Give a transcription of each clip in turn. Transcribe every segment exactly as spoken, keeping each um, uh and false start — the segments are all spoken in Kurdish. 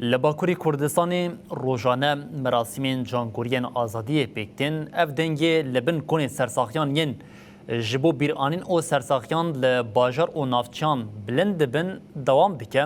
Li Bakurê Kurdistanê rojane merasîmên cangoriyên azadiyê pêk tên. Ev dengê li bin konê sersaxiyan yên ji bo bîranîn û sersaxiyan li bajar û navçeyan bilind dibin dewam dike.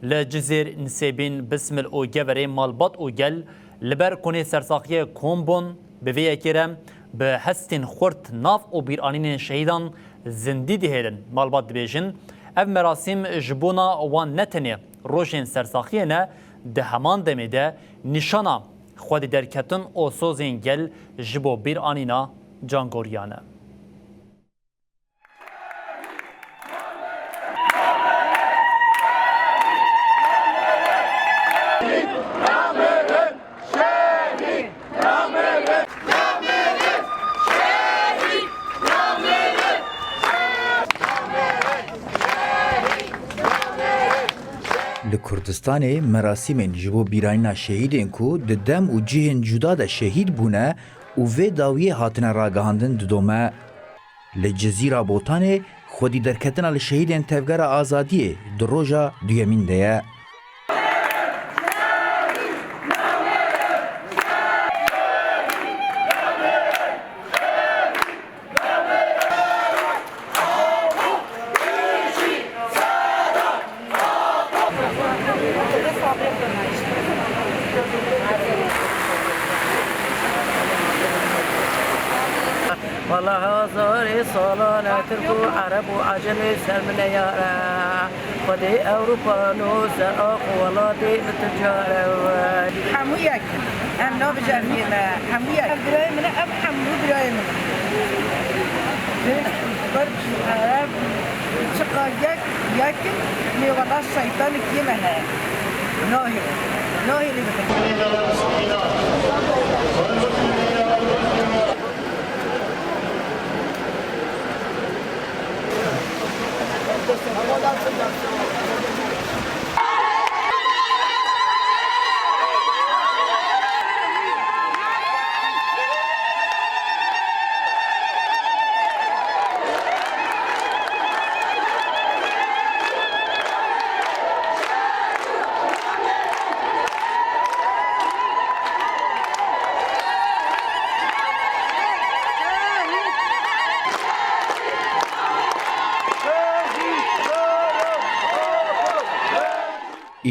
Li Cizêr, Nisêbîn, Bismil û Geverê malbat û gel li ber konê sersaxiyê kom bûn. Bi vê yekê re bi hestên xurt nav û bîranînên şehîdan zindî dihêlin. Malbat dibêjin, ev merasîm ji bona wan ne tenê rojên sersaxiyê ne, di heman demê de nîşana xwedî derketin û sozên gel ji bo bîranîna cangoriyan e. Li Kurdistanê merasîmên ji bo bîranîna şehîdên ku di dem û cihên cuda de şehîd bûne û vê dawiyê hatine ragihandin didome. Li Cizîra Botanê xwedî derketina li şehîdên Tevgera Azadiyê di roja duyemîn de ye. Wala hezarê salan e Tirk û Ereb û Ecem ê ser min e yare. Xwedê Ewropa no ser ax û welatê bi tu care. Hemû yek in. Em nabijêrîne. Hemû yek. Ev birayê min e, ev hemû birayê min in. Tirk, Kurd, Ereb, çiqa yek, yek in. Lê wela şeytanik yê me heye. Nahêle. Nahêle bikin.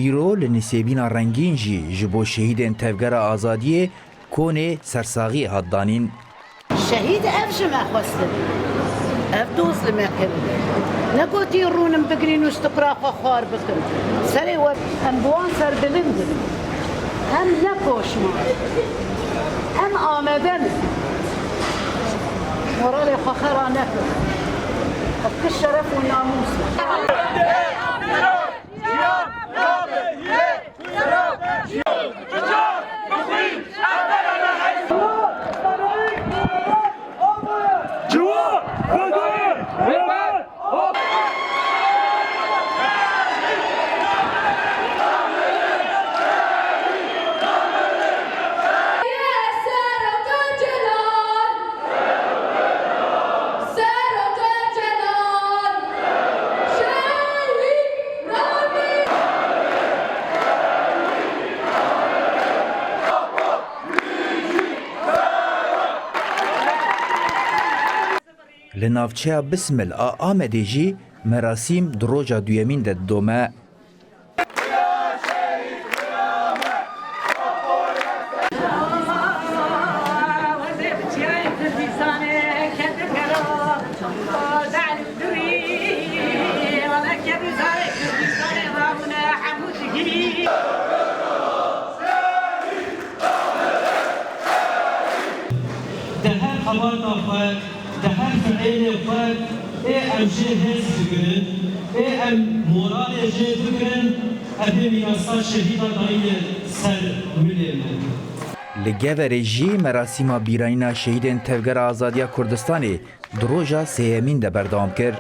Îro li Nisêbîna Rengîn jî ji bo şehîdên Tevgera Azadiyê konê sersaxiyê hat danîn. Şehîd ev ji me xwestin. Ev doz li me kirin. Negotî rûnin bigirîn û stupra xwe xwar bikin. Serê we. Em bi wan serbilind in. Em ne poşman. Em amade ne. Moralê xwe xera nekin. Ev ti şeref û namûs e. Li navçeya Bismil a Amedê jî merasîm di roja duyemîn de didome. Di her xebata xwe, di her fiîlê xwe ê em jê hêz bigirin, ê em moralê jê bigirin, ev ê mirasa şehîda dayîne ser milê me. Li Geverê jî merasîma bîranîna şehîdên Tevgera Azadiya Kurdistanê di roja sêyemîn de berdewam kir.